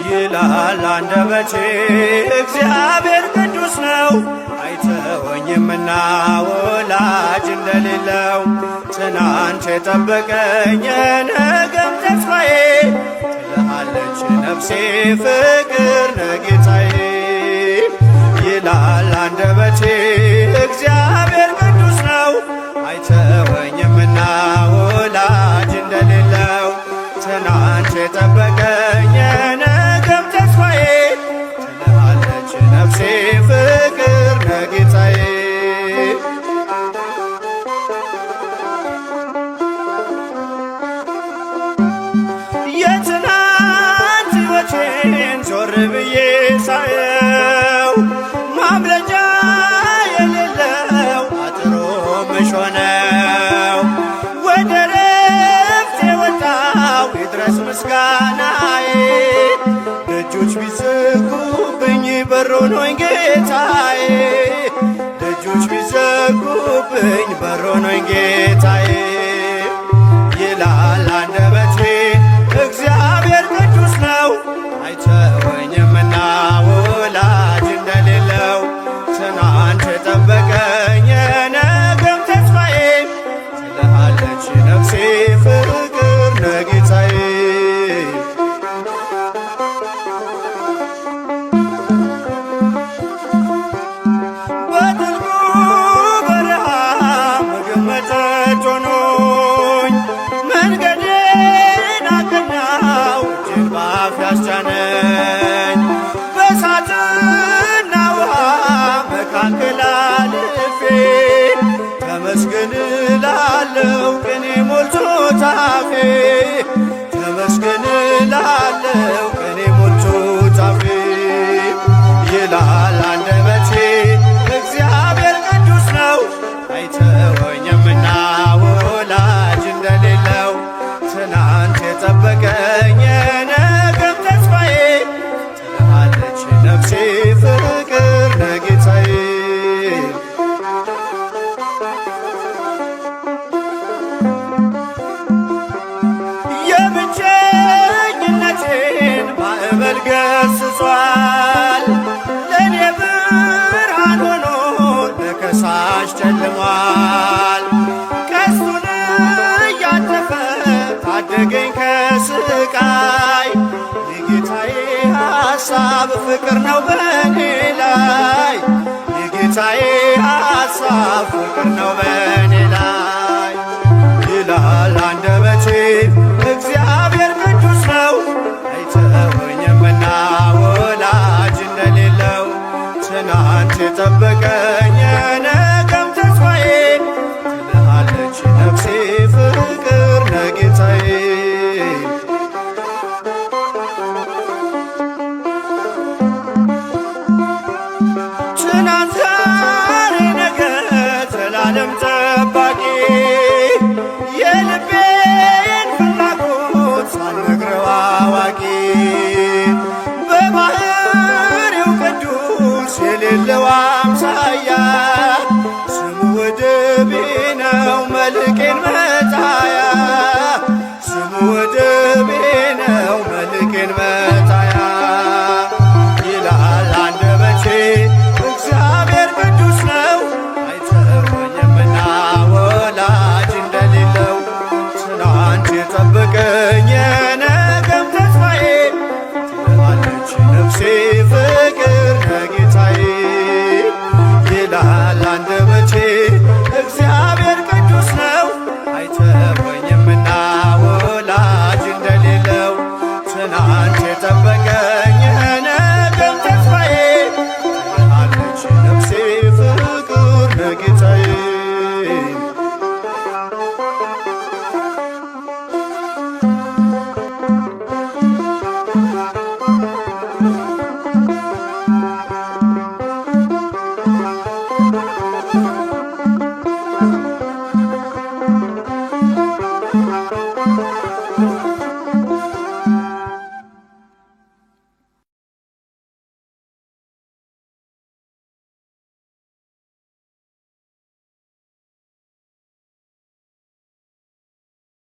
ይላል አንደበቴ እግዚአብሔር ቅዱስ ነው፣ አይተወኝምና ወላጅ እንደሌለው። ትናንት የጠበቀኝ ነገም ተስፋዬ፣ ትልሃለች ነፍሴ ፍቅር ነጌታዬ። ይላል አንደበቴ እግዚአብሔር ቅዱስ ነው፣ አይተወኝምና ወላጅ እንደሌለው። ትናንት የጠበቀኝ ነገም ተስፋዬ፣ ትልሃለች ነፍሴ ፍቅር ነጌታዬ። የትናንት ሕይወቴን ዞር ብዬ ሳየው፣ ማምለጫ የሌለው አጥሮ ምሽ ሆነው። ወደ ረፍት የወጣው ይድረስ ምስጋናዬ፣ ደጆች ቢዘጉብኝ በር ሆኖኝ ጌታዬ፣ ደጆች ቢዘጉብኝ በር ሆኖኝ ጌታዬ። ይላል አንደበቴ እግዚአብሔር ቅዱስ ነው፣ አይተወኝምና ወላጅ እንደሌለው። ትናንት የጠበቀኝ ነገም ተስፋዬ፣ ትልሃለች ነፍሴ ፍቅር ነጌታዬ። በጥልቁ በረሃ ምግብ መጠጥ ሆኖኝ፣ መንገዴን አቀናው እጄን በአፍ ያስጫነኝ። በእሳትና ውሃ መካከል አልፌ፣ ተመስገን እላለሁ ቅኔ ሞልቶ ታፌ፣ ተመስገን እላለሁ ቅኔ ሞልቶ ታፌ። ይላል አንደበቴ እግዚአብሔር ቅዱስ ነው፣ አይተወኝምና ወላጅ እንደሌለው። ትናንት የጠበቀኝ ነገም ተስፋዬ፣ ትልሃለች ነፍሴ ፍቅር ነጌታዬ። የብቸኝነቴን ማዕበል ገስጿል፣ ለእኔ ብርሃን ሆኖ ለከሳሽ ጨልሟል። ቀስቱን እያጠፈ ታደገኝ ከስቃይ፣ የጌታዬ ሐሳብ ፍቅር ነው በእኔ ላይ፣ የጌታዬ ሐሳብ ፍቅር ነው በእኔ ላይ። ይላል አንደበቴ እግዚአብሔር ቅዱስ ነው፣ አይተወኝምና ወላጅ እንደሌለው። ትናንት የጠበቀኝ ነገም ተስፋዬ፣ ትልሃለች ነፍሴ ፍቅር ነጌታዬ። ትናንት ዛሬ ነገ ዘላለም ጠባቂ፣ የልቤን ፍላጎት ሳልነግረው አዋቂ፣ በባህሪው ቅዱስ የሌለው አምሳያ፣ ስሙ ወደቤ ነው መልኬን መጣያ፣ ስሙ ወደቤ ነው መልኬን መጣያ። ይላል አንደበቴ እግዚአብሔር ቅዱስ ነው፣ አይተወኝምና ወላጅ እንደሌለው። ትናንት የጠበቀኝ ነገም ተስፋዬ፣ ትለዋለች ነፍሴ ፍቅር ነጌታዬ። ይላል